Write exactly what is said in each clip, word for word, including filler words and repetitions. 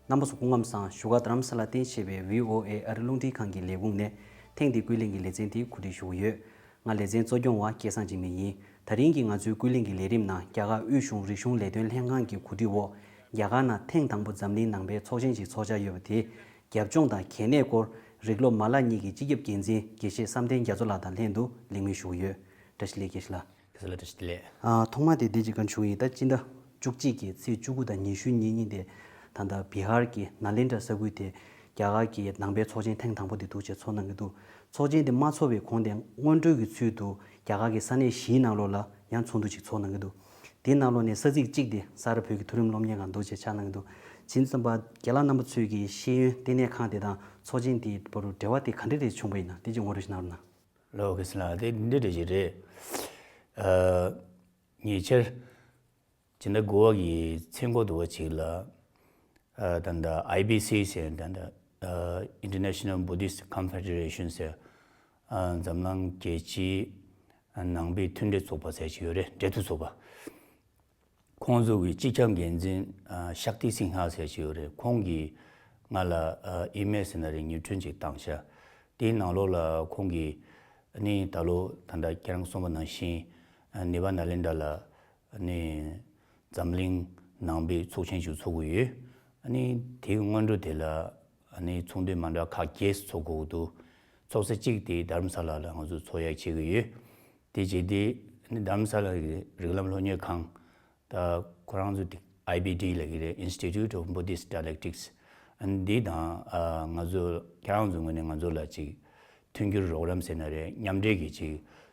རྣམ་པ་ཚོ་སྐུ་ཁམས་བཟང་། བཞུགས་སྒར་རྡ་རམ་ས་ལར་རྟེན་བྱས་པའི་བྷི་ཨོ་ཨེ་ཨ་རི་རླུང་འཕྲིན་ཁང་གི་ལས་ཁུངས་ནས་ཐེངས་འདིའི་ཀུན་གླེང་གི་ལེ་ཚན་དེ་གོ་སྒྲིག་ཞུ་གི་ཡོད། ང་ལེ་ཚན་གཙོ་སྐྱོང་བ་སྐལ་བཟང་འཇིགས་མེད་ཡིན། དེ་རིང་གི་ང་ཚོའི་ཀུན་གླེང་གི་ལས་རིམ་ནང་རྒྱ་གར་དབུས་གཞུང་རིག་གཞུང་ལས་དོན་ལྷན་ཁང་གི་གོ་སྒྲིག་འོག་རྒྱ་གར་ནང་ཐེངས་དང་པོ་འཛམ་གླིང་ནང་པའི་ཚོགས་ཆེན་ཞིག་འཚོགས་འཆར་ཡོད་པ་དེ་རྒྱབ་ལྗོངས་དང་གལ་གནད་སྐོར་རིགས་སློབ་མ་ལག་གཉིས་ཀྱི་སྤྱི་ཁྱབ་འགན་འཛིན་དགེ་བཤེས་བསམ་གཏན་རྒྱ་མཚོ་ལགས་དང་ལྷན་དུ་གླེང་མོལ་ཞུ་གི་ཡོད། བཀྲ་ཤིས་བདེ་ལེགས་དགེ་བཤེས་ལགས། ག་ས་ལ་བཀྲ་ཤིས་བདེ་ལེགས། ཨ། ཐོག་མ་དེ་བདེ་སྐྱིད་གང་བྱུང་ཡིན། ད་སྤྱི་ཟླ་བཅུ་གཅིག་གི་ཚེས་བཅུ་དགུ་དང་ཉི་ཤུ་གཉིས་གཉིས་དེ་ད་ལྟ་བི་ཧར་གྱི་ནཱ་ལེནྡྲ་ས་ཁུལ་དེ་རྒྱ་གར་གྱི་ནང་པའི་ཚོགས་ཆེན་ཐེངས་དང་པོ་དེ་འདུག་བྱས་ཚོགས་གནང་གི་འདུག་ཚོགས་ཆེན་དེ་མ་ཚོགས་པའི་གོང་དེ་སྔོན་འགྲོའི་གི་ཚུལ་དུ་རྒྱ་གར་གྱི་ས་གནས་བཞིའི་ནང་ལོགས་ལ་ཡང་ཚོགས་འདུ་ཅིག་ཚོགས་གནང་གི་འདུག་དེའི་ནང་ལོགས་ནས་ས་ཚིགས་གཅིག་དེ་ས་རཱ་བོད་ཀྱི་མཐོ་རིམ་སློབ་གཉེར་ཁང་འདུག་བྱས་ཆགས་གནང་གི་འདུག་བྱས་ཙམ་པ་རྒན་ལགས་རྣམ་པ་ཚོའི་གི་ཤེས་ཡོན་ལྟེ་གནས་ཁང་དེ་དང་ཚོགས་ཆེན་དེའི་བར་དུ་འབྲེལ་བ་དེ་ག་འདྲ་རེ་བྱུང་བ་ཡིན་ན་དེ་ཅིག་ངོ་སྤྲོད་ཞིག་གནང་རོགས་གནང་། ལགས་སོ། དགེ་བཤེས་ལགས། དེ་འདི་འདྲ་ཞིག་རེད། ཨ། ཉེ་ཆར་སྤྱི་ཟླ་དགུ་པ་གི་མཚན་འཁོར་དུ་བ་ཅིག་ལ། ཨ། ད་ལྟ་ཨའི་བི་སི་ཟེར། ད་ལྟ་ཨ། International Buddhist Confederation ཟེར། ཨ། འཛམ་གླིང་རྒྱལ་སྤྱིའི་ནང་པའི་མཐུན་འབྲེལ་ཚོགས་པ་ཟེར་ཞིག་ཡོད་རེད། འབྲེལ་མཐུད་ཚོགས་པ། ཁོང་ཚོ་གི་སྤྱི་ཁྱབ་འགན་འཛིན་ཨ། ཤཀྟི་སིང་ཧ་ཟེར་ཞིག་ཡོད་རེད། ཁོང་གིས་ང་ལ་ཨ། ཨི་མེལ་ཟེར་ན་རེད། ཉིན་ཁྲོན་ཅིག་བཏང་ཤག་དེའི་ནང་ལོགས་ལ་ཁོང་གིས་ཨ་ནི་ད་ལོ་ད་ལྟ་ཁྱེད་རང་གསུངས་པ་ནང་བཞིན་ཨ། ནེ་པཱལ་ནཱ་ལེནྡྲ་ལ་ཨ་ནི་འཛམ་གླིང་ནང་པའི་ཚོགས་ཆེན་ཞིག་ཚོགས་ཀྱི་ཡོད། ཨ་ནི་དེའི་སྔོན་འགྲོ་དེ་ལ་ཨ་ནི་ཚོགས་འདུ་མ་འདྲ་ཁག་བརྒྱད་ཚོགས་དགོས་ཀྱི་འདུག་ཚོགས་ས་གཅིག་དེ་རྡ་རམ་ས་ལ་ལ་ང་ཚོ་ཚོགས་ཡག་བྱེད་ཀྱི་ཡོད། དེ་བྱས་ཏེ་ཨ་ནི་རྡ་རམ་ས་ལ་གི་རིགས་ལམ་སློབ་གཉེར་ཁང་ད་ཁོ་རང་ཚོ་དེ་ཨའི་བི་ཌི་ལབ་ཀྱི་རེད། Institute of Buddhist Dialectics། ཨ་ནི་འདི་དང་ཨ། ང་ཚོ་ཁྱེད་རང་ཚོའི་ངོས་ནས་ང་ཚོ་ལ་ཅིག་མཐུན་འགྱུར་རོགས་རམ་ཟེར་ན་རེད། མཉམ་འབྲེལ་གྱི་ཅིག་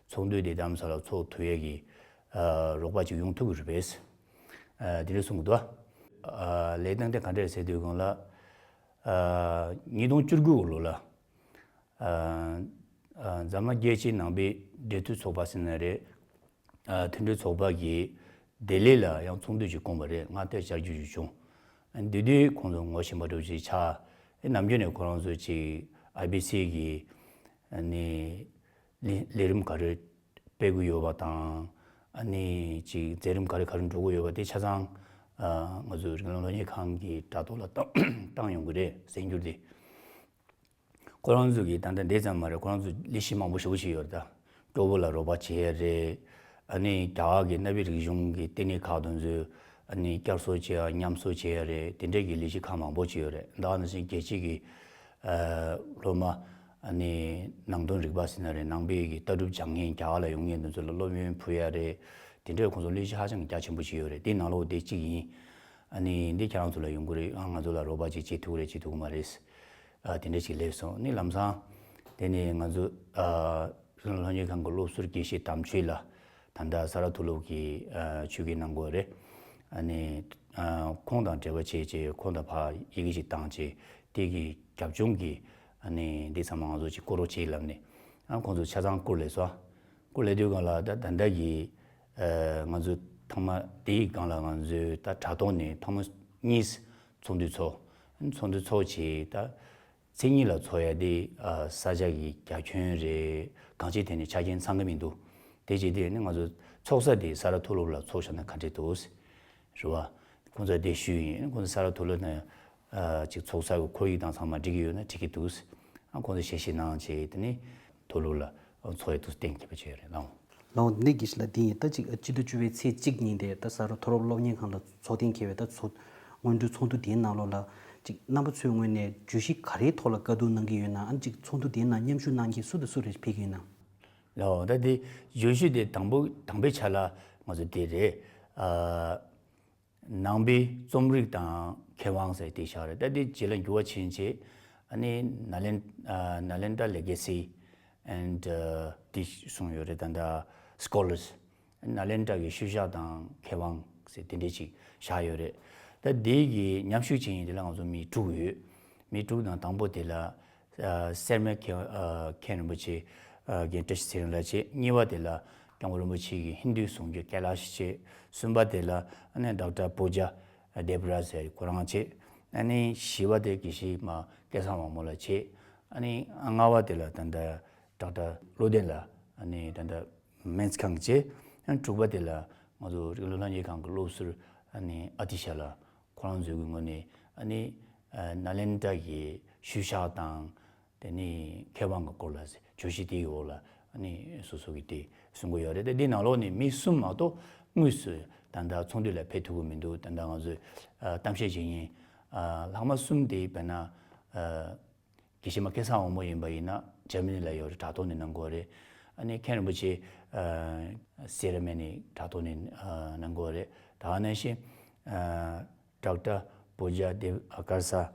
ཚོགས་འདུ་དེ་རྡ་རམ་ས་ལ་ཚོགས་ཐུབ་ཡས་ཀྱི་ཨ། རོགས་པ་ཅིག་ཡོང་ཐུབ་ཀྱི་རེད་པས། ཨ། དེ་འདྲ་གསུང་གི་འདུག་ཨ། ལས་སྟངས་དེ་ག་འདྲ་རེད་ཟེར་དུས་སྒང་ལ། ཨ། ཉིས་སྟོང་བཅུ་དགུ་ལོ་ལ། ཨ། ཨ། འཛམ་གླིང་རྒྱལ་སྤྱིའི་ནང་པའི་འབྲེལ་མཐུད་ཚོགས་པ་ཟེར་ན་རེད། ཨ། མཐུན་འབྲེལ་ཚོགས་པ་གིས་ལྡི་ལི་ལ་ཡང་ཚོགས་འདུ་ཞིག་བསྐོངས་པ་རེད། ང་དེར་བཅར་རྒྱུ་ཞིག་བྱུང་། ཨ། འདི་དུས་ཁོང་ཚོ་ངོ་ཤེས་པ་འདྲ་བོ་ཞིག་ཆགས། ཨ། ནམ་རྒྱུན་ནས་ཁོ་རང་ཚོ་ཅིག་ཨའི་བི་སི་གི་ཨ་ནི་ལས་ལས་རིམ་ག་རེ་སྤེལ་གྱི་ཡོད་པ་དང་། ཨ་ནི་ཅིག་མཛད་རིམ་ག་རེ་ག་རེ་འགྲོ་གི་ཡོད་པ་དེ་ཆ་ཚང་ཨ། ང་ཚོའི་རིགས་ལམ་སློབ་གཉེར་ཁང་གི་དྲ་ཐོག་ལ་བཏང་བཏང་ཡོང་གི་རེད། གསར་འགྱུར་དེ། ཁོ་རང་ཚོ་གིས་ད་ལྟ་འདི་ཙམ་མ་རེད། ཁོ་རང་ཚོ་ལས་གཞི་མང་པོ་ཞེ་པོ་ཞིག་ཡོད་རེད། ད་སྐྱོ་བོ་ལ་རོགས་པ་བྱེད་ཡ་རེད། ཨ་ནི་རྒྱ་གར་གྱི་གནའ་བོའི་རིག་གཞུང་གི་ལྟེ་གནས་ཁག་དེ་ཚོ་ཨ་ནི་བསྐྱར་གསོ་བྱེད་ཡ། ཉམས་གསོ་བྱེད་ཡ་རེད། དེ་འདྲས་ཀྱི་ལས་གཞི་ཁག་མང་པོ་ཅིག་ཡོད་རེད། ད་ག་ནང་བཞིན་རྒྱལ་སྤྱི་གི་ཨ། སློབ་མ་ཨ་ནི་ནང་དོན་རིག་པ་ཟེར་ན་རེད། ནང་པའི་གི་ལྟ་གྲུབ་སྦྱང་མཁན་རྒྱ་གར་ལ་ཡོང་མཁན་དེ་ཚོ་ལ་སློབ་ཡོན་ཕུལ་ཡ་རེད། དེ་འདྲས་ཁོང་ཚོ་ལས་གཞི་ཧ་ཅང་རྒྱ་ཆེན་པོ་ཞིག་ཡོད་རེད། དེའི་ནང་ལོགས་དེ་གཅིག་ཡིན། ཨ་ནི་འདི་ཁྱེད་རང་ཚོ་ལ་ཡོང་གི་རེད། ཨ། ང་ཚོ་ལ་རོགས་པ་ཅིག་བྱེད་ཐུབ་རེད་བྱེད་ཐུབ་ཀྱི་མ་རེད། ཨ། དེ་འདྲ་ཅིག་སླེབས་སོང་། ཨ་ནི་ལམ་སང་དེ་ནས་ང་ཚོ་ཨ། རིགས་ལམ་སློབ་གཉེར་ཁང་གི་སློབ་ཟུར་དགེ་བཤེས་དམ་ཆོས་ལགས། ད་ལྟ་ས་རཱ་མཐོ་སློབ་ཀྱི་ཨ། ཆོས་དགེ་གནང་གི་ཡོད་རེད། ཨ་ནི་ཨ། ཁོང་དང་འབྲེལ་བ་བྱས་བྱས་ཁོང་དང་ཕར་ཡི་གེ་ཅིག་བཏང་བྱས། དེ་གི་རྒྱབ་ལྗོངས་ཀྱི་ཨ་ནི་འདི་ཚང་མ་ང་ཚོ་ཅིག་བསྐོར་རོགས་བྱེད་ལབ་ནས། ཨ། ཁོང་ཚོ་ཆ་ཚང་བསྐོར་སླེབས་སོང་། བསྐོར་སླེབས་དུས་སྒང་ལ་ད་ད་ལྟ་གི་ཨ། ང་ཚོ་ཐེངས་མ་དེའི་སྒང་ལ་ང་ཚོས་ད་དྲ་ཐོག་ནས་ཐེངས་མ་གཉིས་ཚོགས་འདུ་ཚོགས། ཚོགས་འདུ་ཚོགས་བྱས། ད་མཚན་ཉིད་ལ་ཚོགས་ཡ་དེ་ཨ། ས་ཆ་གི་རྒྱ་ཁྱོན་རེད། གང་ཅིའི་ཐད་ནས་ཆ་རྐྱེན་ཚང་གི་མི་འདུག་དེ་བྱས་དུས་ནི་ང་ཚོ་ཚོགས་ས་དེ་ས་རཱ་མཐོ་སློབ་ལ་ཚོགས་བཞག་ན་ག་འདྲས་འདུག་རེད་བ། ཁོང་ཚོ་དེ་ཞུས་ཡིན། ཁོང་ཚོ་ས་རཱ་མཐོ་སློབ་ནས་ཨ། ཅིག་ཚོགས་ས་གི་ཁོར་ཡུག་དང་ཚང་མ་འགྲིག་གི་ཡོད་ན་འགྲིག་གི་འདུག་ཨ། ཁོང་ཚོ་ཞལ་བཞེས་གནང་བྱས། དེ་ནས་མཐོ་སློབ་ལ་ཚོགས་ཡ་འདུག་གཏན་འཁེལ་བ་བྱས་ཡོད་རེད། ལགས་འོང་། ལགས་འོང་། འདི་དགེ་བཤེས་ལགས། འདི་ཡིན། ད་ཅིག་སྤྱི་ཟླ་བཅུ་པའི་ཚེས་གཅིག་ཉིན་དེ་ད་ས་རཱ་མཐོ་སློབ་སློབ་གཉེར་ཁང་ལ་ཚོགས་གཏན་འཁེལ་བའི་ད་ཚོགས་སྔོན་འགྲོའི་ཚོགས་འདུ་དེའི་ནང་ལོགས་ལ་ཅིག་རྣམ་པ་ཚོའི་ངོས་ནས་བརྗོད་གཞི་ག་རེའི་ཐོག་ལ་བཀའ་བསྡུར་གནང་གི་ཡོད་ན། ཨ་ནི་ཅིག་ཚོགས་འདུ་དེའི་ནང་མཉམ་ཞུགས་གནང་མཁན་སུ་དང་སུ་རེ་ཕེབས་ཀྱི་ཡོད་ན། ལགས་འོང་། ད་དེ་བརྗོད་གཞི་དེ་དང་པོ་དང་པོའི་ཆ་ལ་ང་ཚོ་དེ་རེད། ཨ། ནང་པའི་རྩོམ་རིག་དང་མཁས་དབང་ཟེར་དེ་བཞག་རེད། ད་དེ་རྗེས་ལ་འགྱུར་བ་ཕྱིན་བྱས། ཨ་ནི་ནཱ་ལེན་ཨ། Nalanda Legacy and ཨ། དེ་གསུངས་ཡོད་རེད། ད་ལྟ་Scholars། ནཱ་ལེན་དྲ་གི་ཤུལ་བཞག་དང་མཁས་དབང་ཟེར་དེ་འདྲས་ཅིག་བཞག་ཡོད་རེད། ད་དེ་གི་མཉམ་ཞུགས་བྱེད་མཁན་དེ་ལ་ང་ཚོ་མི་དྲུག་ཡོད། མི་དྲུག་དང་དང་པོ་དེ་ལ་ཨ། སེར་སྨད་མཁན་ཨ། མཁན་རིན་པོ་ཆེ་ཨ། རྒན་བཀྲ་ཤིས་ཚེ་རིང་ལགས་བྱས། གཉིས་པ་དེ་ལ་སྐྱབས་མགོན་རིན་པོ་ཆེ་གི་ཧིན་རྡུའི་གསུང་སྒྱུར་ཀེ་ལ་ཤི་བྱས། གསུམ་པ་དེ་ལ་ཨ་ནི་ཌོག་ཊར་པུ་ཇ་དེབ་ར་ཟེར་ཁོ་རང་བྱས། ཨ་ནི་བཞི་པ་དེ་དགེ་བཤེས་མ་སྐལ་བཟང་དབང་མོ་ལགས་བྱས། ཨ་ནི་ལྔ་པ་དེ་ལ་ད་ལྟ་ཌོག་ཊར་བློ་ལྡན་ལགས། ཨ་ནི་ད་ལྟ་སྨན་རྩིས་ཁང་བྱས། ཨ་ནི་དྲུག་པ་དེ་ལ་ང་ཚོ་རིགས་ལམ་སློབ་གཉེར་ཁང་གི་སློབ་ཟུར་ཨ་ནི་ཨ་ཏི་ཤ་ལགས། ཁོ་རང་ཚོའི་གི་ངོས་ནས་ཨ་ནི་ ནཱ་ལེནྡྲ་གི་ཤུལ་བཞག་དང་། དེ་ནི་མཁས་དབང་གི་སྐོར་ལ་བརྗོད་གཞི་དེའི་འོག་ལ་ནི་སོ་སོ་གི་དེ་གསུང་གི་ཡོད་རེད། དེ་འདི་ནང་ལོགས་ནས་མི་གསུམ་མ་གཏོགས་དངོས་སུ་ད་ལྟ་ཚོགས་འདུ་ལ་ཕེབས་ཐུབ་ཀྱི་མི་འདུག་ད་ལྟ་ང་ཚོས་གཏམ་བཤད་བྱེད་མཁན་ལྷག་མ་གསུམ་དེ་དཔེར་ན། དགེ་བཤེས་མ་སྐལ་བཟང་དབང་མོ་ཡིན་པ་ཡིན་ན་འཇར་མ་ནི་ལ་ཡོད་རེད། དྲ་ཐོག་ནས་གནང་དགོས་རེད། ཨ་ནི་མཁན་རིན་པོ་ཆེ་སེ་ར་མེ་ནི་དྲ་ཐོག་ནས་གནང་དགོས་རེད། ད་ག་ནང་བཞིན་ཌོག་ཊར་པུ་ཇ་དེ་ག་རེ་ཟ།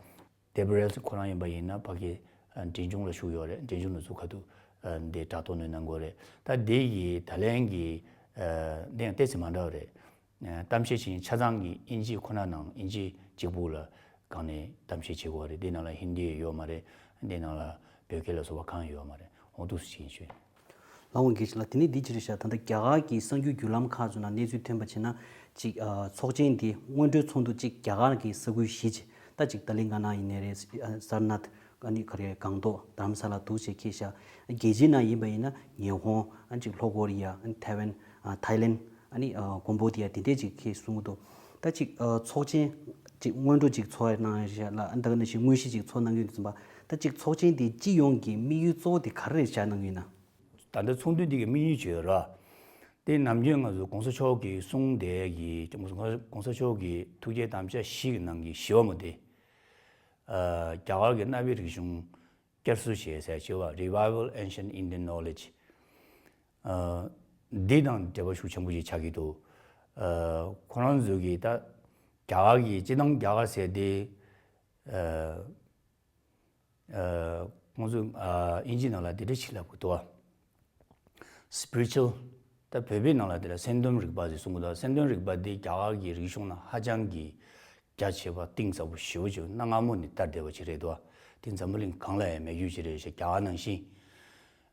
དེབ་རེལ་ཁོ་རང་ཡིན་པ་ཡིན་ན་ཕ་གི་འབྲིང་ཆུང་ལ་ཞུགས་ཡོད་རེད། འབྲིང་ཆུང་ལ་ཚུགས་ཁ་ཐུག་འདི་དྲ་ཐོག་ནས་གནང་དགོས་རེད། ད་འདི་ཡི་ད་ལན་གྱི་འདི་ཡང་ཏོག་ཙམ་མ་འདྲ་བ་རེད། གཏམ་བཤད་བྱེད་ཆ་ཚང་གི་དབྱིན་ཇི་ཁོ་ན་ནང་དབྱིན་ཇི་གཅིག་པུ་ལ་གང་ནས་གཏམ་བཤད་བྱེད་དགོས་རེད། འདི་ནང་ལ་ཧིན་དི་ཡོད་མ་རེད། འདི་ནང་ལ་བོད་སྐད་ལ་སོགས་པ་གང་ཡོད་མ་རེད། འོ་འདུག་སེ་ཞུ། ལགས་འོང་དགེ་བཤེས་ལགས། དེ་ནས་འདི་ཅི་རེད་ཤག་ད་ལྟ་རྒྱ་གར་གྱི་གསར་འགྱུར་བརྒྱུད་ལམ་ཁག་ཚོ་ནང་གནས་ཚུལ་ཐོན་པ་བྱས་ན་ཅིག་ཚོགས་ཆེན་འདི་སྔོན་འགྲོའི་ཚོགས་འདུ་ཅིག་རྒྱ་གར་གྱི་ས་ཁུལ་བཞི་ཅིག་ད་ཅིག་ཏཱ་ལི་ང་ན་ཡིན་ནའི་རེད། སར་ནཱཐ། ཨ་ནི་ག་རེ་སྒང་ཏོག་དྷ་རམ་ས་ལ་འདུག་སེ་འཁེལ་ཤག་རྒྱལ་སྤྱིའི་ནང་ཡིན་པ་ཡིན་ན་ཉི་ཧོང་། ཨ་ཅིག་ལྷོ་ཀོ་རི་ཡ། ཨ་ནི་ཐའེ་ཝན། ཨ་ཐའི་ལེན། ཨ་ནི་ཨ་ཀོམ་བོ་ཌི་ཡ་དེ་འདྲས་ཅིག་འཁེལ་གསུང་གི་འདུག་ད་ཅིག་ཨ་ཚོགས་ཆེན་ཅིག་སྔོན་འགྲོ་ཅིག་ཚོགས་གནང་ཡ་ལ། ཨ་ད་ག་ནང་བཞིན་དངོས་གཞི་ཅིག་ཚོགས་གནང་གི་ཡོད་ཙམ་པ། ད་ཅིག་ཚོགས་ཆེན་དེ་སྤྱི་ཡོངས་ཀྱི་དམིགས་ཡུལ་གཙོ་བོ་དེ་ག་རེ་རེད་བཞག་གནང་གི་ཡོད་ན། ད་ལྟ་ཚོགས་འདུ་འདི་གི་དམིགས་ཡུལ་ཅིག་ཡོད་ར། དེ་ནམ་རྒྱུན་ང་ཚོ་གོང་ས་མཆོག་གིས་གསུངས་བསྡད་ཀྱི་གོང་ས་མཆོག་གི་ཐུགས་བསྐྱེད་དམ་བཅའ་བཞི་གི་ནང་གི་བཞི་བ་མོ་དེ། ཨ་རྒྱ་གར་གྱི་གནའ་བོའི་རིག་གཞུང་བསྐྱར་གསོ་བྱེད་ཟེར་བྱས་པ། Revival Ancient Indian Knowledge། ཨ་འདི་དང་འབྲེལ་བ་ཤུགས་ཆེན་པོ་ཞིག་ཆགས་ཀྱི་འདུག་ཨ་ཁོ་རང་ཚོ་གིས་ད་རྒྱ་གར་གྱི་སྤྱི་བཏང་རྒྱ་གར་ཟེར་དེ། ཨ་ཨ་ཁོང་ཚོ་ཨ་དབྱིན་ཇི་ནང་ལ་འདི་འདྲ་ཞིག་ལབ་ཀྱི་འདུག་བ། Spiritual། ད་བོད་པའི་ནང་ལ་དེ་ལ་སེམས་དོན་རིག་པ་ཟེར་གསུང་གི་འདུག་སེམས་དོན་རིག་པ་འདི་རྒྱ་གར་གྱི་རིག་གཞུང་ནང་ཧ་ཅང་གི་རྒྱ་ཆེ་བ་གཏིང་ཟབ་པོ་ཞེ་པོ་ཅིག་གནའ་སྔ་མོ་ནས་དར་བསྡད་པ་ཅིག་རེད་འདུག་བ། དེ་འཛམ་བུ་གླིང་གང་ལ་ཡང་མེད་རྒྱུ་ཅིག་རེད་ཞེས། རྒྱ་གར་ནང་བཞིན་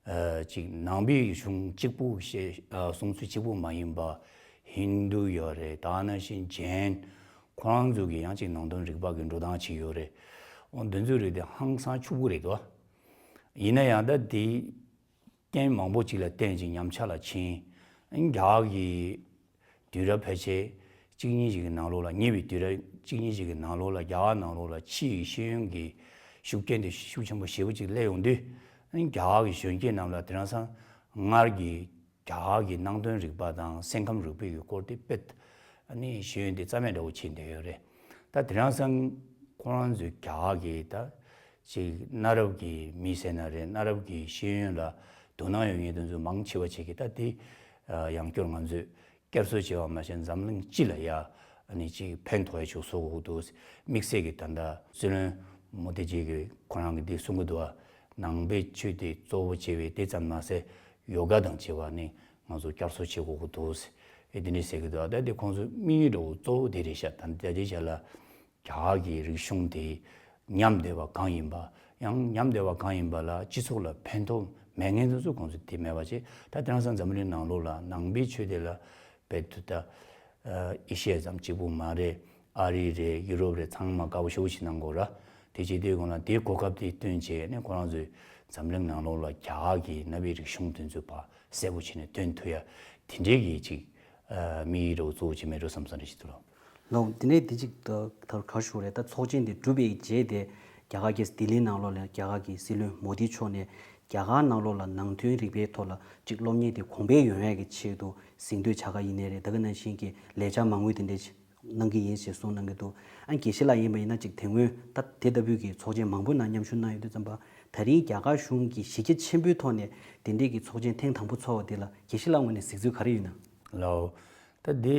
ཨ་ཅིག་ནང་པའི་གཞུང་གཅིག་པུ་ཞེས་ཨ་གསུང་ཚུལ་གཅིག་པུ་མ་ཡིན་པ། ཧིན་དུ་ཡོད་རེད། ད་ནང་བཞིན་ཇེན། ཁོ་རང་ཚོ་གི་ཡང་ཅིག་ནང་དོན་རིག་པ་གི་འགྲོ་སྟངས་ཅིག་ཡོད་རེད། འོ་འདི་ཚོའི་རིགས་དེ་ཧང་སང་ཕྱུག་པོ་རེད་འདུག་ཡིན་ན་ཡང་ད་དེ་རྐྱེན་མང་པོ་ཅིག་ལ་བརྟེན་ཅིང་ཉམས་ཆག་ལ་ཕྱིན། རྒྱ་གར་གྱི་དུས་རབས་ཕལ་ཆེར་གཅིག་གཉིས་ཤིག་གི་ནང་ལོགས་ལ། ཉེ་བའི་དུས་རབས་གཅིག་གཉིས་ཤིག་གི་ནང་ལོགས་ལ་རྒྱ་གར་ནང་ལོགས་ལ་ཕྱིའི་ཤེས་ཡོན་གྱི་ཤུགས་རྐྱེན་དེ་ཤུགས་ཆེན་པོ་ཞེ་པོ་ཅིག་སླེབས་ཡོང་དུས། རྒྱ་གར་གྱི་གཞོན་སྐྱེས་རྣམས་ལ་དེང་སང་སྔར་གྱི་རྒྱ་གར་གྱི་ནང་དོན་རིག་པ་དང་སེམས་ཁམས་རིག་པའི་གི་སྐོར་དེ་དཔེ་ཨ་ནི་ཤེས་ཡོན་དེ་རྩ་མེད་འདྲ་བོ་ཕྱིན་བསྡད་ཡོད་རེད། ད་དེང་སང་ཁོ་རང་ཚོའི་རྒྱ་གར་གྱི་ད་ཅིག་གནའ་རབས་ཀྱི་མི་ཟེར་ན་རེད། གནའ་རབས་ཀྱི་ཤེས་ཡོན་ལ་དོ་སྣང་ཡོད་མཁན་དེ་ཚོ་མང་ཆེ་བ་ཅིག་གིས་ད་དེ་ཡང་བསྐྱར་ང་ཚོས་བསྐྱར་གསོ་བྱས་པ་མ་ཟད་འཛམ་གླིང་སྤྱི་ལ་ཡ་ཨ་ནི་ཅིག་ཕན་ཐོགས་ཡ་ཅིག་བཟོ་དགོས་འདུག་དམིགས་བསལ་གྱི་ད་ལྟ་སྲིད་བློན་མོ་དི་ཇི་གིས་ཁོ་རང་གིས་འདི་གསུང་གི་འདུག་ནང་པའི་ཆོས་དེ་གཙོ་བོ་བྱས་པའི་དེ་ཙམ་མ་ཟད་ཡོ་ག་དང་བཅས་པ་ནི་ང་ཚོ་བསྐྱར་གསོ་བྱེད་དགོས་ཀྱི་འདུག་ཨེ་འདི་འདྲ་ཟེར་གྱི་འདུག་ད་དེ་ཁོང་ཚོའི་དམིགས་ཡུལ་འདྲ་བོ་གཙོ་བོ་དེ་རེད་ཤག་ད་ལྟ་དེ་ཆ་ལ་རྒྱ་གར་གྱི་རིག་གཞུང་དེ་ཉམས་བསྡད་པ་གང་ཡིན་པ། ཡང་ཉམས་བསྡད་པ་གང་ཡིན་པ་ལ་སྤྱི་ཚོགས་ལ་ཕན་ཐོགས་མེད་མཁན་དེ་ཚོ་ཁོང་ཚོས་དེ་མེད་པ་བྱས། ད་དེང་སང་འཛམ་བུ་གླིང་ནང་ལོགས་ལ་ནང་པའི་ཆོས་དེ་ལ་རྦད་དེ་ད་ཨེ་ཤི་ཡ་ཙམ་གཅིག་པུ་མ་རེད། ཨ་རི་རེད། ཡུ་རོབ་རེད། ཚང་མ་དགའ་པོ་ཞེ་པོ་ཞིག་གནང་གི་ཡོད་ར། དེ་བྱེད་དུས་སྒང་ལ་དེའི་གོ་སྐབས་དེ་བཏོན་བྱས་ནས་ཁོ་རང་ཚོས་འཛམ་གླིང་ནང་ལོགས་ལ་རྒྱ་གར་གྱི་གནའ་བོའི་རིག་གཞུང་དེ་ཚོ་ཕར་གསལ་པོ་བྱས་ནས་སྟོན་ཐུབ་ཡ་དེ་འདྲའི་གི་ཅིག་ཨ་དམིགས་ཡུལ་འདྲ་བོ་གཙོ་བོ་ཅིག་མེད་འགྲོ་བསམ་བསམ་རེ་ཞིག་འདུག་ལགས། ལགས་འོང་། དེ་ནས་དེ་ཅིག་ད་ད་ག་ཞུ་རེད། ད་ཚོགས་ཆེན་དེ་གྲུབ་པའི་རྗེས་དེ་རྒྱ་གར་གྱི་ལྡི་ལི་ནང་ལོགས་ལ་རྒྱ་གར་གྱི་སྲིད་བློན་མོ་དི་མཆོག་ནས་རྒྱ་གར་ནང་ལོགས་ལ་ནང་དོན་རིག་པའི་ཐོག་ལ་ཅིག་སློབ་གཉེར་དེ་གོང་འཕེལ་ཡོང་ཡ་གི་ཆེད་དུ་གཟེངས་བསྟོད་བྱ་ག་ཡིན་ནའི་རེད། ད་ག་ནང་བཞིན་གྱི་ལས་འཆར་མང་པོ་དེ་འདྲས་གནང་གི་ཡིན་ཞེས་གསུངས་གནང་གི་འདུག་ཨ་དགེ་བཤེས་ལགས་ཡིན་པ་ཡིན་ན་ཅིག་དེ་སྔོན་ད་དེ་ལྟ་བུའི་གི་ཚོགས་ཆེན་མང་པོའི་ནང་མཉམ་ཞུགས་གནང་ཡོད་དུས་ཙམ་པ། ད་རིང་རྒྱ་གར་གཞུང་གི་གཞི་རྒྱ་ཆེན་པོའི་ཐོག་ནས་དེ་འདྲས་ཀྱི་ཚོགས་ཆེན་ཐེངས་དང་པོ་ཚོགས་པ་དེ་ལ་དགེ་བཤེས་ལགས་ངོས་ནས་གཟིགས་ཚུལ་ག་རེ་ཡོད་ན། ལགས་འོང་། ད་འདི་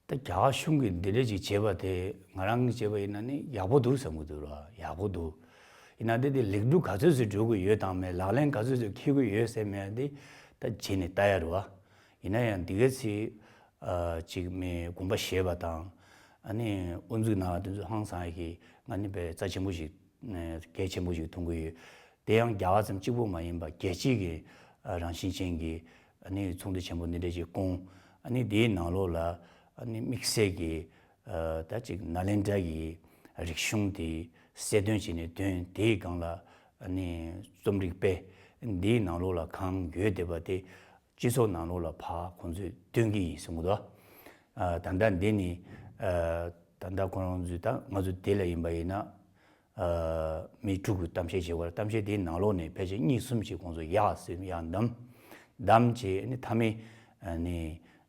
ད་རྒྱ་གར་གཞུང་གིས་འདི་འདྲ་ཅིག་བྱས་པ་དེ་ང་རང་གིས་བྱས་པ་ཡིན་ན་ནི་ཡག་པོ་འདུག་བསམ་གྱི་འདུག་ར། ཡག་པོ་འདུག་ཡིན་ན་དེ་དེ་ལེགས་གྲུབ་ག་ཚོད་ཅིག་འགྲོ་གི་ཡོད་དང་མེད། ལག་ལེན་ག་ཚོད་ཅིག་འཁེལ་གྱི་ཡོད་ཟེར་མེད་དེ་ད་བྱས་ནས་ལྟ་ཡ་རེད་བ། ཡིན་ན་ཡང་འདི་ག་ཚོད་ཨ་ཅིག་མི་དགོངས་པ་བཞེས་པ་དང་། ཨ་ནི་དབུ་འཛུགས་གནང་བ་དེ་ཚོ་ཧང་སང་ཡ་གི་ང་ནི་དཔེ་རྩ་ཆེན་པོ་ཞིག་གལ་ཆེན་པོ་ཞིག་མཐོང་གི་ཡོད། དེ་ཡང་རྒྱ་གར་ཙམ་གཅིག་པུ་མ་ཡིན་པ་རྒྱལ་སྤྱིའི་གི་རང་བཞིན་ཅན་གྱི་ཨ་ནི་ཚོགས་འདུ་ཆེན་པོ་འདི་འདྲ་ཞིག་བསྐོང་། ཨ་ནི་དེའི་ནང་ལོགས་ལ་ཨ་ནི་དམིགས་བསལ་གྱི་ཨ་ད་ཅིག་ནཱ་ལེནྡྲ་གི་རིག་གཞུང་དེ་གསལ་སྟོན་བྱས་ནས་འདོན། དེའི་སྒང་ལ་ཨ་ནི་རྩོམ་རིག་སྤེལ། འདིའི་ནང་ལོགས་ལ་གང་ཡོད་བསྡད་པ་དེ་སྤྱི་ཚོགས་ནང་ལོགས་ལ་ཕར་ཁོང་ཚོས་སྟོན་གྱི་ཡིན་གསུང་གི་འདུག་ཨ་ད་ལྟ་འདི་ནི་ཨ་ ད་ལྟ་ཁོ་རང་ཚོས་ད་ང་ཚོ་དེ་ལ་ཡིན་པ་ཡིན་ན། ཨ། མི་དྲུག་གིས་གཏམ་བཤད་བྱེད་པར། གཏམ་བཤད་དེའི་ནང་ལོགས་ནས་ཕལ་ཆེར་གཉིས་གསུམ་ཞིག་ཁོང་ཚོ་ཡར་སེམས་ཡར་བསྡམས། བསྡམས་བྱས་ནས་མཐའ་མའི་ཨ་ནི་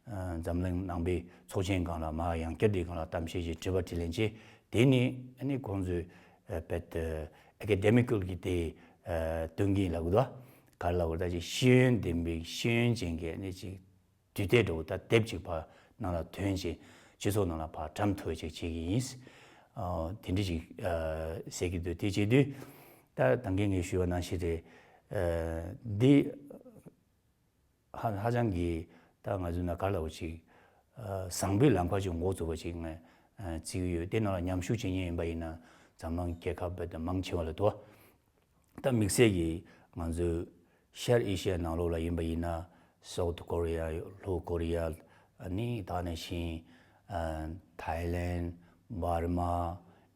ཨ་འཛམ་གླིང་ནང་པའི་ཚོགས་ཆེན་སྒང་ལ་མར་ཡང་བསྐྱར་དེའི་སྒང་ལ་གཏམ་བཤད་ཞིག་དྲི་བ་དྲིས་ལན་བྱས། དེ་ནས་ཨ་ནི་ཁོང་ཚོས་ཨ་དཔེ་ཨེ་ཀེ་ཌེ་མི་ཀལ་གྱི་དེ་ཨ་དོན་གྱི་ལབ་དགོས་འདུག་ག་རེ་ལབ་དགོས། ད་ཅིག་ཤེས་ཡོན་ལྡན་པའི་ཤེས་ཡོན་ཅན་གྱི་ཨ་ནི་ཅིག་དུས་དེབ་འདྲ་བོ་ད་དེབ་ཅིག་ཕར་ནང་ལ་ཐོན་བྱས་སྤྱི་ཚོགས་ནང་ལ་ཕར་བཀྲམ་ཐུབ་ཅིག་བྱེད་ཀྱི་ཡིན། ཨ། དེ་འདྲ་ཅིག་ཨ་ཟེར་གྱི་འདུག་དེ་བྱེད་དུས་ད་ད་གིན་ངས་ཞུས་པ་ནང་བཞིན་རེད། ཨ། འདི་ཧ་ཧ་ཅང་གི་ད་ང་ཚོའི་ནང་ག་རེ་ལབ་དགོས། ཅིག་ཨ་བཟང་པོའི་ལམ་ཁ་ཅིག་འགོ་བཙུགས་པ་ཅིག་ངས་ཨ་བརྩི་གི་ཡོད། དེ་ནང་ལ་མཉམ་ཞུགས་བྱེད་མཁན་ཡིན་པ་ཡིན་ན་འཛམ་གླིང་རྒྱལ་ཁབ་རྦད་དེ་མང་ཆེ་བ་ལ་འདུག་ད་དམིགས་བསལ་གྱིས་ང་ཚོའི་ཤར་ཨེ་ཤི་ཡ་ནང་ལོགས་ལ་ཡིན་པ་ཡིན་ན། སའུ་ཐི་ཀོ་རི་ཡ། ལྷོ་ཀོ་རི་ཡ། ཨ་ནི་ད་ག་ནང་བཞིན་ཨ་ཐའི་ལེན། འབར་མ།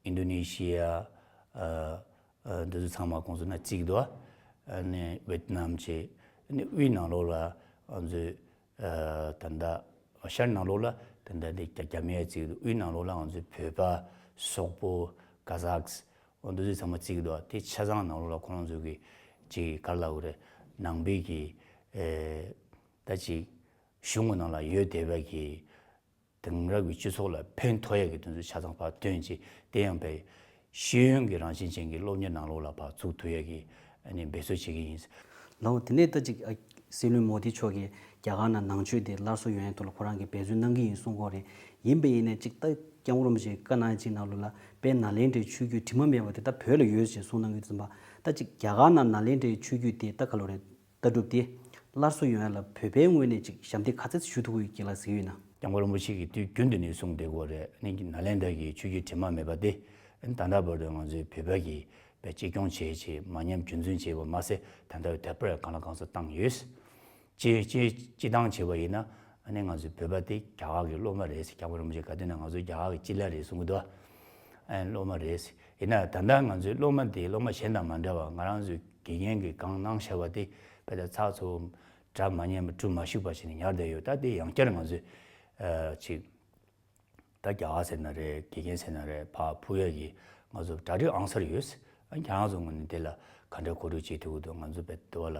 ཨིན་ཌོ་ནེ་ཤི་ཡ། ཨ་ཨ་འདི་ཚོ་ཚང་མ་ཁོང་ཚོ་ནང་བརྩི་གི་འདུག་ཨ་ནི་ཝེད་ནམ་བྱས། ཨ་ནི་དབུས་ནང་ལོགས་ལ་ང་ཚོའི་ཨ་ད་ལྟ་ཤར་ནང་ལོགས་ལ་ད་ལྟ་འདི་རྒྱ་རྒྱ་མི་ཡ་བརྩི་གི་འདུག་དབུས་ནང་ལོགས་ལ་ང་ཚོའི་བོད་པ། སོག་པོ། ཀ་ཟག་འོ་འདི་ཚོ་ཚང་མ་བརྩི་གི་འདུག་དེ་ཆ་ཚང་ནང་ལོགས་ལ་ཁོ་རང་ཚོ་གི་ཅིག་ག་རེ་ལབ་དགོས་རེད། ནང་པའི་གི་ཨེ་ད་ཅིག་གཞུང་གི་ནང་ལ་ཡོད་བསྡད་པའི་གི་དེང་རབས་ཀྱི་སྤྱི་ཚོགས་ལ་ཕན་ཐོགས་ཡ་གི་དོན་ཚོ་ཆ་ཚང་ཕར་བཏོན་བྱས། དེ་ཡང་བས་ཤེས་ཡོན་གྱི་རང་བཞིན་ཅན་གྱི་སློབ་གཉེར་ནང་ལོགས་ལ་ཕར་ཚུགས་ཐུབ་ཡ་གི་ཨ་ནི་འབད་རྩོལ་བྱེད་ཀྱི་ཡིན། ལགས་འོ། དེ་ནས་ད་ཅིག་ཨ་སྲིད་བློན་མོ་དི་མཆོག་གིས་རྒྱ་གར་ནང་ནང་ཆོས་དེ་སླར་གསོ་ཡོང་ཡ་ཐོག་ལ་ཁོ་རང་གིས་འབད་རྩོལ་གནང་གི་ཡིན་གསུང་གི་ཡོད་རེད། ཡིན་པ་ཡིན་ནའི་ཅིག་ད་སྐྱབས་མགོན་རིན་པོ་ཆེས་བཀའ་གནང་ཡ་ཅིག་ནང་ལོགས་ལ་དཔལ་ནཱ་ལེནྡྲའི་ཆོས་བརྒྱུད་དྲི་མ་མེད་པ་དེ་ད་བོད་ལ་ཡོད་ཅེས་གསུངས་གནང་གི་འདུག་ཙམ་པ། ད་ཅིག་རྒྱ་གར་ནང་ནཱ་ལེནྡྲའི་ཆོས་བརྒྱུད་དེ་ད་ག་ལོ་རེད། ལྟ་གྲུབ་དེ་སླར་གསོ་ཡོང་ཡ་ལ་བོད་པའི་ངོས་ནས་ཅིག་ཞབས་འདེགས་ག་ཚད་ཞུ་ཐུབ་ཀྱི་ཡོད་ལ་ཟེར་གྱི་ཡོད་ན། སྐྱབས་མགོན་རིན་པོ་ཆེ་གིས་དུས་རྒྱུན་དུ་ནས་གསུངས་བསྡད་ཀྱི་ཡོད་རེད། ཨ་ནི་ནཱ་ལེནྡྲ་གི་ཆོས་བརྒྱུད་དྲི་མ་མེད་པ་དེ། ཨ་ནི་ད་ལྟ་བར་དུ་ང་ཚོའི་བོད་པ་གིས་བས་གཅེས་སྐྱོང་བྱས་བྱས། མ་ཉམས་རྒྱུན་འཛིན་བྱས་པ་མ་ཟད། ད་ལྟ་དེབ་དཔར་གང་ལ་གང་འཚམ་བཏང་ཡོད། སྤྱི་སྤྱི་སྤྱི་བཏང་བྱས་པ་ཡིན་ན། ཨ་ནི་ང་ཚོའི་བོད་པ་དེ་རྒྱ་གར་གྱི་སློབ་མ་རེད་ཟེར། སྐྱབས་མགོན་རིན་པོ་ཆེ་ག་དུས་ནས་ང་ཚོ་རྒྱ་གར་གྱི་སྤྱི་བླ་རེད་གསུང་གི་འདུག་ཨ་ནི་སློབ་མ་རེད་ཟེར། ཡིན་ན་ད་ལྟ་ང་ཚོའི་སློབ་མ་དེ་སློབ་མ་གཞན་དང་མ་འདྲ་བ། ང་རང་ཚོའི་དགེ་རྒན་གྱིས་གང་གནང་བཞག་པ་དེ་དཔེ་ད་ཚགས་ཚུད་པོ་གྲ་མ་ཉན་པ་གྲུ་མ་ཞིག་པ་བྱས་ནས་ཉར་བསྡད་ཡོད། ད་དེ་ཡང་བསྐྱར་ང་ཚོས་ཨ་ཅིག་ད་རྒྱ་གར་ཟེར་ན་རེད། དགེ་རྒན་ཟེར་ན་རེད། ཕར་ཕུལ་ཡ་གི་ང་ཚོ་གྲ་སྒྲིག་ཨང་གསར་ཡོད། ཨ་ཁྱེད་རང་ཚོ་ངོས་ནས་དེ་ལ་ག་འདྲ་གོ་སྒྲིག་བྱེད་ཐུབ་ཀྱི་འདུག་ང་ཚོ་དཔེ་དེ་བ་ལ་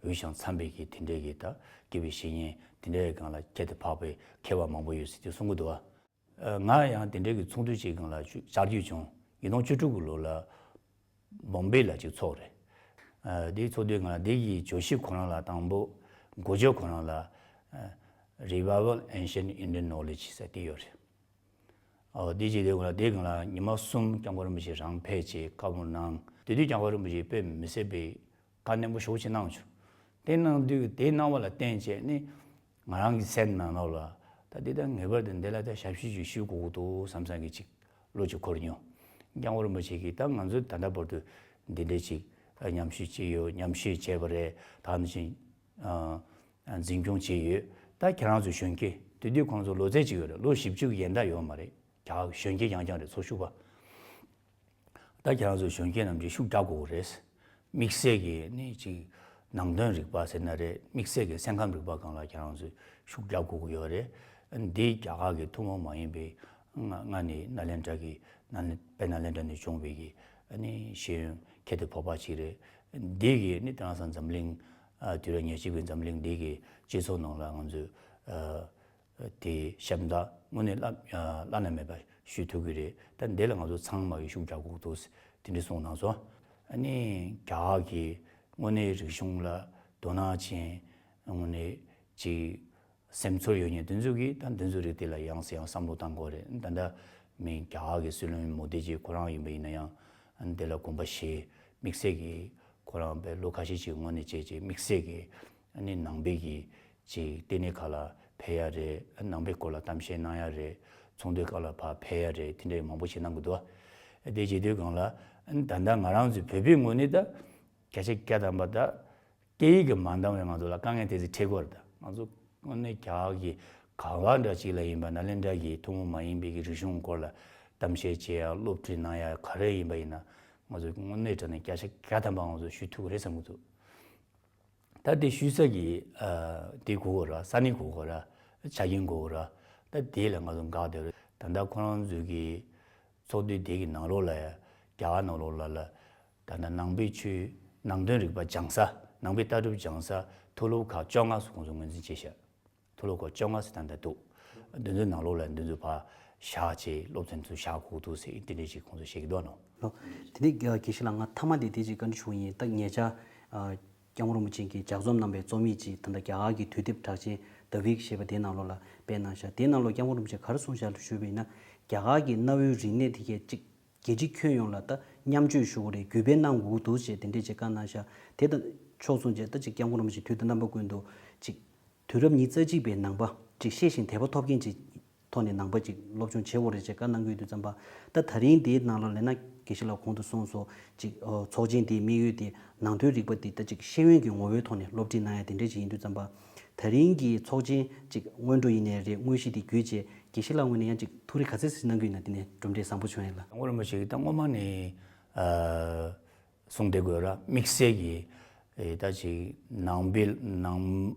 འོས་ཤིང་འཚམས་པའི་གི་དེ་འདྲའི་གི་ད་དགེ་བའི་བཤེས་གཉེན་དེ་འདྲའི་སྒང་ལ་ཁྱད་དུ་འཕགས་པའི་མཁས་པ་མང་པོ་ཡོད་ཟེར་དེ་གསུང་གི་འདུག་ཨ། ང་ཡང་དེ་འདྲའི་གི་ཚོགས་འདུ་ཅིག་སྒང་ལ་བཅར་རྒྱུ་བྱུང་། ཉིས་སྟོང་བཅུ་དྲུག་གི་ལོ་ལ་བོམ་བེ་ལ་ཅིག་ཚོགས་རེད། ཨ། དེའི་ཚོགས་འདུའི་སྒང་ལ་དེ་གི་བརྗོད་གཞི་ཁོ་རང་ལ་དང་པོ་འགོ་བརྗོད་ཁོ་རང་ལ་ཨ་Revival Ancient Indian Knowledge ཟེར་དེ་ཡོད་རེད། ཨོ། དེ་བྱས་དུས་སྒང་ལ་དེའི་སྒང་ལ་ཉི་མ་གསུམ་སྐྱབས་མགོན་རིན་པོ་ཆེ་རང་ཕེབས་བྱས་བཀའ་མོལ་གནང་། དེ་དུས་སྐྱབས་མགོན་རིན་པོ་ཆེས་དཔེ་མི་སྲིད་པའི་བཀའ་ནན་པོ་ཞེ་པོ་ཅིག་གནང་བྱུང་། དེ་གནང་དུས་དེ་གནང་བ་ལ་བརྟེན་བྱས་ནས་ང་རང་གི་སེམས་ནང་ལོགས་ལ་ད་འདི་ད་ངེས་པར་དུ་འདི་ལ་ད་ཞབས་ཕྱི་ཅིག་ཞུ་དགོས་ཀྱི་འདུག་བསམ་བསམ་གྱི་ཅིག་བློ་ཅིག་འཁོར་མྱོང་། སྐྱབས་མགོན་རིན་པོ་ཆེ་གིས་ད་ང་ཚོ་ད་ལྟ་བར་དུ་འདི་འདྲའི་ཅིག་ཨ་མཉམ་ཞུགས་བྱས་ཡོད། མཉམ་ཞུགས་བྱས་པ་རེད། ད་ནང་བཞིན་ཨ་འཛིན་སྐྱོང་བྱས་ཡོད། ད་ཁྱེད་རང་ཚོ་གཞོན་སྐྱེས། དེ་དུས་ཁོང་ཚོ་ལོ་ཚད་ཅིག་ཡོད་རེད། ལོ་བཞི་བཅུ་ཡན་ད་ཡོད་མ་རེད། རྒྱ་གཞོན་སྐྱེས་རྐྱང་རྐྱང་རེད། ཚོགས་ཞུགས་པ། ད་ཁྱེད་རང་ཚོ་གཞོན་སྐྱེས་རྣམས་ཀྱིས་ཤུགས་རྒྱག་དགོས་ཀྱི་རེད། དམིགས་བསལ་གྱི་ནི་ཅིག་ནང་དོན་རིག་པ་ཟེར་ན་རེད། དམིགས་བསལ་གྱི་སེམས་ཁམས་རིག་པ་སྒང་ལ་ཁྱེད་རང་ཚོས་ཤུགས་རྒྱག་དགོས་ཀྱི་ཡོད་རེད། འདི་རྒྱ་གར་གྱི་ཐུན་མོང་མ་ཡིན་པའི་ང་ང་ནི་ནཱ་ལེནྡྲ་གི་ནཱ་ལེ་དཔལ་ནཱ་ལེནྡྲ་ནས་བྱུང་བའི་གི་ཨ་ནི་ཤེས་ཡོན་ཁྱད་དུ་འཕགས་པ་ཅིག་རེད། འདི་གི་ནི་དེང་སང་འཛམ་གླིང་ཨ་དུས་རབས་ཉེར་གཅིག་པའི་འཛམ་གླིང་འདི་གི་སྤྱི་ཚོགས་ནང་ལ་ང་ཚོས་ཨ་དེའི་ཞབས་འདེགས་དངོས་གནས་བླ་བླ་ན་མེད་པ་ཞུ་ཐུབ་ཀྱི་རེད། ད་འདི་ལ་ང་ཚོ་ཚང་མ་གིས་ཤུགས་རྒྱག་དགོས་འདུག་དེ་འདྲ་གསུངས་གནང་སོང་། ཨ་ནི་རྒྱ་གར་གྱི་དངོས་གནས་རིག་གཞུང་ལ་དོ་སྣང་ཅན། དངོས་གནས་ཅིག་སེམས་ཚོར་ཡོད་མཁན་དེ་ཚོ་གིས་ད་འདི་ཚོ་རིགས་དེ་ལ་ཡང་སེ་ཡང་བསམ་བློ་བཏང་དགོས་རེད། ད་ལྟ་མི་རྒྱ་གར་གྱི་སྲིད་བློན་མོ་དི་ཇི་ཁོ་རང་ཡིན་པ་ཡིན་ན་ཡང་འདི་ལ་དགོངས་པ་བཞེས། དམིགས་བསལ་གྱིས་ཁོ་རང་དཔེ་ལོ་ཁ་ཤས་ཅིག་སྔོན་ནས་བྱས་རྗེས་དམིགས་བསལ་གྱིས་ཨ་ནི་ནང་པའི་གི་ཅིག་ལྟེ་གནས་ཁག་ལ་ཕེབས་ཡ་རེད། ནང་པའི་སྐོར་ལ་གཏམ་བཤད་གནང་ཡ་རེད། ཚོགས་འདུའི་སྐབས་ལ་ཕར་ཕེབས་ཡ་རེད། དེ་འདྲའི་མང་པོ་ཞིག་གནང་གི་འདུག་དེ་བྱེད་དུས་སྒང་ལ་ད་ལྟ་ང་རང་ཚོའི་བོད་པའི་ངོས་ནས་ད་སྐད་ཆ་བརྒྱ་ཐམ་པ་ད་སྐད་ཡིག་གི་མ་འདང་བས་ང་ཚོ་ལ་དཀའ་ངལ་དེ་ཚོ་འཕྲད་ཀྱི་ཡོད་རེད། ད་ང་ཚོ་དངོས་གནས་རྒྱ་གར་གྱི་ག་བ་འདྲ་ཅིག་ལ་ཡིན་པ། ནཱ་ལེནྡྲ་གི་ཐུན་མོང་མ་ཡིན་པའི་གི་རིག་གཞུང་སྐོར་ལ་གཏམ་བཤད་བྱེད་ཡ། སློབ་ཁྲིད་གནང་ཡ། ག་རེ་ཡིན་པ་ཡིན་ན་ང་ཚོ་དངོས་གནས་དྲང་གནས་སྐད་ཆ་བརྒྱ་ཐམ་པ་ང་ཚོ་ཞུ་ཐུབ་ཀྱི་རེད་བསམ་གྱི་འདུག་ད་དེ་ཞུ་ས་གི་ཨ་དེ་དགོས་ཀྱི་རེད། ས་གནས་དགོས་ཀྱི་རེད། ཆ་རྐྱེན་དགོས་ཀྱི་རེད། ད་དེ་ལ་ང་ཚོ་འགག་བསྡད་རེད། ད་ལྟ་ཁོ་རང་ཚོའི་གི་ཚོགས་འདུ་དེ་གི་ནང་ལོགས་ལ་ཡ། རྒྱ་གར་ནང་ལོགས་ལ་ལ་ད་ལྟ་ནང་པའི་ཆོས་ནང་དོན་རིག་པ་སྦྱང་ས། ནང་པའི་ལྟ་གྲུབ་སྦྱང་ས་མཐོ་སློབ་ཁག་བཅོ་ལྔ་སུ་ཁོང་ཚོ་ངོས་འཛིན་བྱས་ཤག་མཐོ་སློབ་ཁག་བཅོ་ལྔ་ཟེར་ད་ལྟ་འདུག་འདི་ཚོའི་ནང་ལོགས་ལ་འདི་ཚོ་ཕར་བཞག་བྱས་སློབ་ཚན་ཚོ་བཞག་དགོས་འདུག་ཟེར་དེ་འདྲས་ཞིག་ཁོང་ཚོ་བཤད་ཀྱི་འདུག་ནོ། ལོ། དེ་ནས་རྒྱ་དགེ་བཤེས་ལགས་ང་མཐའ་མ་དེ་དེ་ཅིག་བཀའ་འདྲི་ཞུ་གི་ཡིན། ད་ཉེ་ཆར་ཨ། སྐྱབས་མགོན་རིན་པོ་ཆེ་གིས་ལྗགས་རྩོམ་གནང་བའི་རྩོམ་ཡིག་ཅིག་ད་ལྟ་རྒྱ་གར་གྱི་དུས་དེབ་གྲགས་ཅན་The Week ཞེས་པ་དེའི་ནང་ལོགས་ལ་སྤེལ་གནང་ཤག་དེའི་ནང་ལོགས་སྐྱབས་མགོན་རིན་པོ་ཆེས་ག་རེ་གསུངས་ཤག་ལ་ཞུས་པ་ཡིན་ན། རྒྱ་གར་གྱི་གནའ་བོའི་རིག་གནས་དེ་གས་ཅིག་རྒྱལ་སྤྱི་ཁྱོན་ཡོངས་ལ་ད་མཉམ་སྤྱོད་ཞུ་དགོས་རེད། བརྒྱུད་སྤེལ་གནང་དགོས་ཀྱི་འདུག་ཅེས་དེ་འདྲས་ཅིག་བཀའ་གནང་ཤག་དེ་དང་ཕྱོགས་མཚུངས་བྱས་ད་ཅིག་སྐྱབས་མགོན་རིན་པོ་ཆེས་དུས་དང་རྣམ་པ་ཀུན་ཏུ་ཅིག་དུས་རབས་ཉི་ཤུ་རྩ་གཅིག་པའི་ནང་པ་ཅིག་ཤེས་ཤིང་དད་པ་ཐོབ་མཁན་ཅིག་ཐོག་ནས་ནང་པ་ཅིག་སློབ་སྦྱོང་བྱེད་དགོས་རེད་ཅེས་བཀའ་གནང་གི་ཡོད་དུས་ཙམ་པ། ད་ད་རིང་འདིའི་ནང་ལ་ལེན་ན་དགེ་བཤེས་ལགས་གོང་དུ་གསུངས་སོ། ཅིག་ཨོ་ཚོགས་ཆེན་འདིའི་དམིགས་ཡུལ་དེ་ནང་དོན་རིག་པ་འདི་ད་ཅིག་ཤེས་ཡོན་གྱི་ངོ་བོའི་ཐོག་ནས་སློབ་ཁྲིད་གནང་ཡ་དེ་འདྲས་ཅིག་ཡིན་དུས་ཙམ་པ། ད་རིང་གི་ཚོགས་ཆེན་ཅིག་སྔོན་འགྲོ་ཡིན་ནའི་རེད། དངོས་གཞི་དེ་བརྒྱུད་བྱས་དགེ་བཤེས་ལགས་ངོས་ནས་ཡང་ཅིག་ཐུགས་རེ་ག་ཚད་ཅིག་གནང་གི་ཡོད་ན་དེ་ནས་གྲུབ་འབྲས་བཟང་པོ་བྱུང་ཡ་ལ། སྐྱབས་མགོན་རིན་པོ་ཆེ་གིས་ད་སྔོན་མ་ནས་ཨ། གསུངས་བསྡད་དགོས་ར། དམིགས་བསལ་གྱི་ཨེ་ད་ཅིག་ནང་པའི་ནང་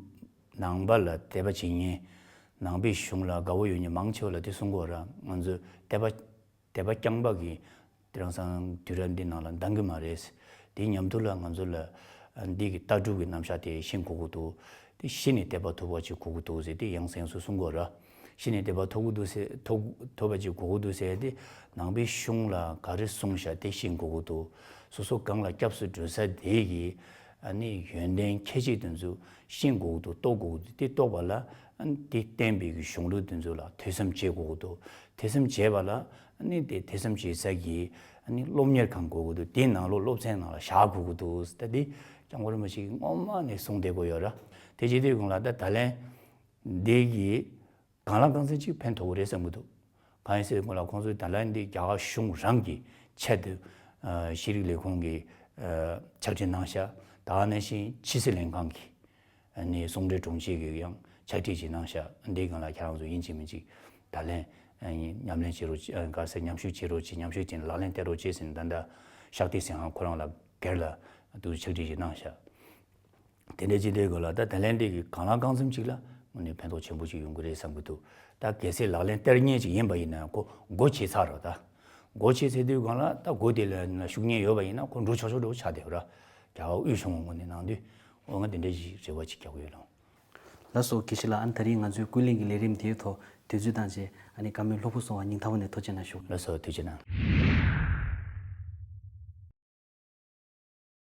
ནང་པ་ལ་དད་པ་བྱེད་མཁན། ནང་པའི་གཞུང་ལ་དགའ་བོ་ཡོད་མཁན་མང་ཆེ་བ་ལ་དེ་གསུང་གི་ཡོད་ར། ང་ཚོས་དད་པ་དད་པ་རྐྱང་པ་གིས་དེ་རིང་སང་དུས་རབས་འདི་ནང་ལ་འདང་གི་མ་རེད། དེའི་མཉམ་དུ་ལ་ང་ཚོ་ལ་འདི་གི་ལྟ་གྲུབ་ཀྱི་རྣམ་གཞག་དེ་ཤེས་དགོས་ཀྱི་འདུག་དེ་ཤེས་ནས་དད་པ་ཐོབ་པ་ཅིག་དགོས་ཀྱི་འདུག་ཟེར་དེ་ཡང་སེ་ཡང་སེ་གསུང་གི་ཡོད་ར། ཤེས་ནས་དད་པ་ཐོབ་ཀྱི་འདུག་ཟེར། ཐོབ་ཐོབ་པ་ཅིག་དགོས་ཀྱི་འདུག་ཟེར་ཏེ། ནང་པའི་གཞུང་ལ་ག་རེ་གསུངས་བཞག་དེ་ཤེས་དགོས་ཀྱི་འདུག་སོ་སོ་གང་ལ་སྐྱབས་སུ་འགྲོ་ས་དེ་གི་ཨ་ནི་ཡོན་ཏན་ཁྱད་ཆོས་དེ་ཚོ་ཤེས་དགོས་ཀྱི་འདུག་རྟོགས་དགོས་ཀྱི་འདུག་དེ་རྟོགས་པ་ལ་ཨ་ནི་དེ་བསྟན་པའི་གི་གཞུང་ལུགས་དེ་ཚོ་ལ་ཐོས་བསམ་བྱེད་དགོས་ཀྱི་འདུག་ཐོས་བསམ་བྱས་པ་ལ་ཨ་ནི་དེ་ཐོས་བསམ་བྱེད་ས་གི་ཨ་ནི་སློབ་གཉེར་ཁང་དགོས་ཀྱི་འདུག་དེའི་ནང་ལོགས་སློབ་ཚན་ནང་ལ་བཞག་དགོས་ཀྱི་འདུག་ད་དེ་སྐྱབས་མགོན་རིན་པོ་ཆེ་གིས་སྔོན་མ་ནས་གསུངས་བསྡད་ཀྱི་ཡོད་ར། དེ་བྱེད་དུས་གང་ལ་ད་ད་ལན་འདི་གི་གང་ལ་གང་འཚམ་ཅིག་ཕན་ཐོགས་རེད་བསམ་གྱི་འདུག་གང་ཡིན་ཟེར་གོང་ལ་ཁོང་ཚོས་ད་ལན་འདི་རྒྱ་གར་གཞུང་རང་གི་ཆེད་དུ་ཨ་ཤེས་རིག་ལས་ཁུངས་ཀྱིས་ཨ་ཕྱག་བྲིས་གནང་ཤག་ད་ག་ནང་བཞིན་ཕྱི་སྲིད་ལྷན་ཁང་གིས་ཨ་ནི་ཟུང་འབྲེལ་དྲུང་ཆེ་གིས་ཡང་ཕྱག་བྲིས་ཅིག་གནང་ཤག་འདིའི་སྒང་ལ་ཁྱེད་རང་ཚོ་ཡིན་གཅིག་མིན་གཅིག་ད་ལན་ཨ་ནི་ཉམས་ལེན་བྱེད་རོགས་གྱིས། ཨ་ག་ཟེར། མཉམ་ཞུགས་བྱེད་རོགས་གྱིས། མཉམ་ཞུགས་བྱས་ནས་ལག་ལེན་བསྟར་རོགས་གྱིས་ཟེར་ནས་ད་ལྟ་ཤག་སྟེ་ཟིན་ཧང་ཁོ་རང་ལ་སྒེར་ལ་དུ་ཕྱག་བྲིས་ཅིག་གནང་ཤག་དེ་འདྲ་ཅིག་དེ་གོ་ལ་ད་ད་ལན་འདི་གི་གང་ལ་གང་འཚམ་ཅིག་ལ་དངོས་གནས་ཕན་ཐོགས་ཆེན་པོ་ཅིག་ཡོང་གི་རེད་བསམ་གྱི་འདུག་ད་གལ་སྲིད་ལག་ལེན་བསྟར་མཁན་ཅིག་ཡིན་པ་ཡིན་ན་ཁོ་སྒོ་ཕྱེ་ཚར་རོ། ད་སྒོ་ཕྱེ་ཚར་དུས་གང་ལ་ད་སྒོ་དེ་ལ་ན་ཤུགས་རྐྱེན་ཡོད་པ་ཡིན་ན་ཁོ་འགྲོ་ཆོག་ཆོག་འགྲོ་ཆགས་བསྡད་ར། རྒྱ་གར་དབུས་གཞུང་ངོས་ནས་གནང་དུས་འོ་ང་དེ་འདྲ་ཞིག་རེ་བ་ཅིག་རྒྱག་གི་ཡོད་ལགས། ལགས་སོ། དགེ་བཤེས་ལགས། ཨ་ནི་ད་རིང་ང་ཚོའི་ཀུན་གླེང་གི་ལས་རིམ་དེའི་ཐོག་དུས་ཚོད་བཏང་བྱས་ཨ་ནི་བཀའ་མོལ་ལྷུག་པོ་གསུངས་པ་སྙིང་ཐག་པ་ནས་ཐུགས་རྗེ་གནང་ཞུ། ལགས་སོ། ཐུགས་རྗེ་གནང་།